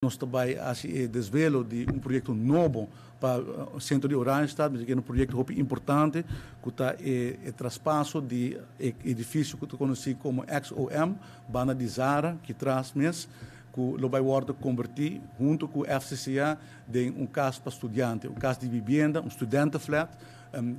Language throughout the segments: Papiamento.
Nos ta bay haci e desvelo di un proyecto nobo pa centro di Oranjestad, mi ta kere un proyecto hopi importante cu ta e traspaso di e edificio cu ta conoci como XOM, banda di Zara, ki tras mes, cu lo bay wordo converti hunto cu FCCA den un cas pa studiante, un cas di vivienda, un studentenflat.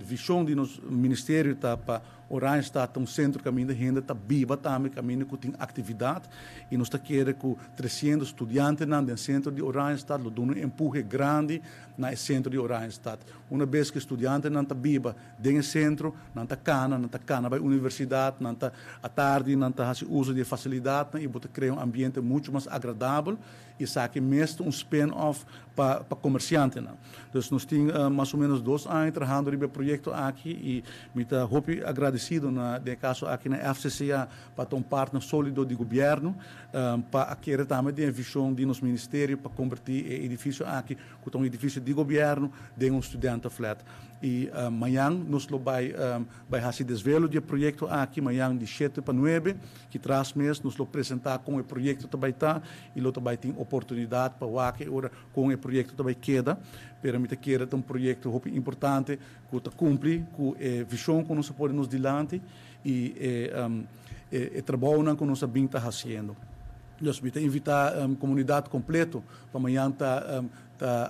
Vision di nos ministerio ta pa Oranjestad ta un centro caminda hende ta biba tambe, caminda cu tin actividad, y nos ta kere cu 300 studiantenan den centro di Oranjestad lo duna un empuhe grandi na e centro di Oranjestad. Una bes cu studiantenan ta biba den e centro, nan ta cana bay universidad, nan ta atardi, nan ta haci uso di facilidadnan y bo ta crea un ambiente mucho mas agradabel y esaki mes un spin-off pa comerciantenan. Dus nos tin mas o menos 2 aña trahando riba e proyecto aki y mi ta hopi agradecido na den caso aki na FCCA pa un partner solido di gobierno, pa kere tambe den vision di nos ministerio pa converti e edificio aki, cu ta un edificio di gobierno, den un studentenflat. Y mañan nos lo bay haci desvelo di e proyecto aki, mañan di 7 pa 9, cu tras mes nos lo presenta con e proyecto tambe ta y lo tambe tin oportunidad pa wak ora con e proyecto tambe keda, pero mi ta kere un proyecto hopi importante cu ta cumpli cu e vision cu nos a pone nos dilanti y e trabou cu nos a bin ta haciendo. Dus mi ta invita e comunidad completo pa mañan ta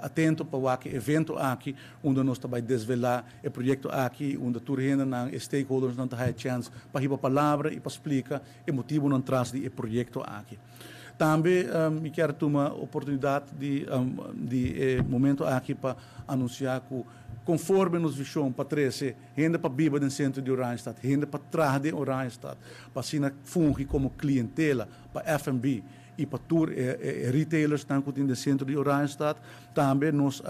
atento pa e evento aki, unda nos ta bay desvela e proyecto aki, unda tur hende nan stakeholders nan ta haya chance pa hiba palabra y pa splica e motibonan tras di e proyecto aki. Tambe mi kier tuma oportunidad di momento aki pa anuncia cu conforme nos vision pa trece hende pa biba den centro di Oranjestad, hende pa traha den Oranjestad, pa asina fungi como clientela pa F&B y pa tur retailers nan cu tin den centro di Oranjestad. Tambe nos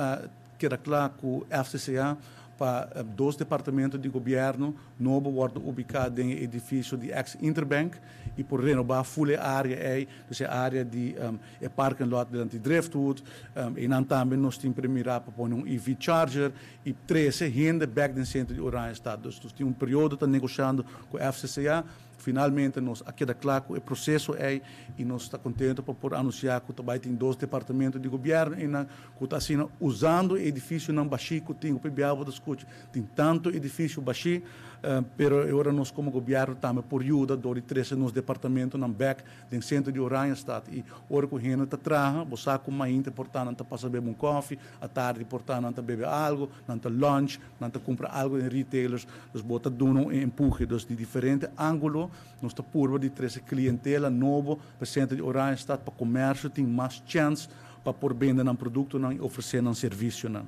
keda cla cu FCCA pa dos departamento di gobierno nobo wordo ubica den edificio di ex-Interbank y por renoba full area ey, dus e area di e parking lot di Driftwood, y nan tambe nos tin premira pa pone un EV charger y trece hende back den centro di Oranjestad. Dus nos tin un periodo ta negociando cu FCCA. Finalmente nos a keda cla cu e proceso ey y nos ta contento pa por anuncia cu tambe tin dos departamento di gobierno y nan cu ta asina usando e edificionan bashi cu tin. PBA bo ta scucha, tin tanto edificio bashi, pero awor nos como gobierno tambe por yuda door di trece nos departamentonan back den centro di Oranjestad, y ora cu hende ta traha, bo sa cu mainta por ta nan ta pasa bebe un koffie, atardi por ta nan ta bebe algo, nan ta lunch, nan ta cumpra algo den retailers, dus bo ta duna un empuhe. Dus di diferente angulo nos ta purba di trece clientela nobo pa centro di Oranjestad, pa comercio tin mas chance pa por bende nan productonan y ofrece nan servicionan.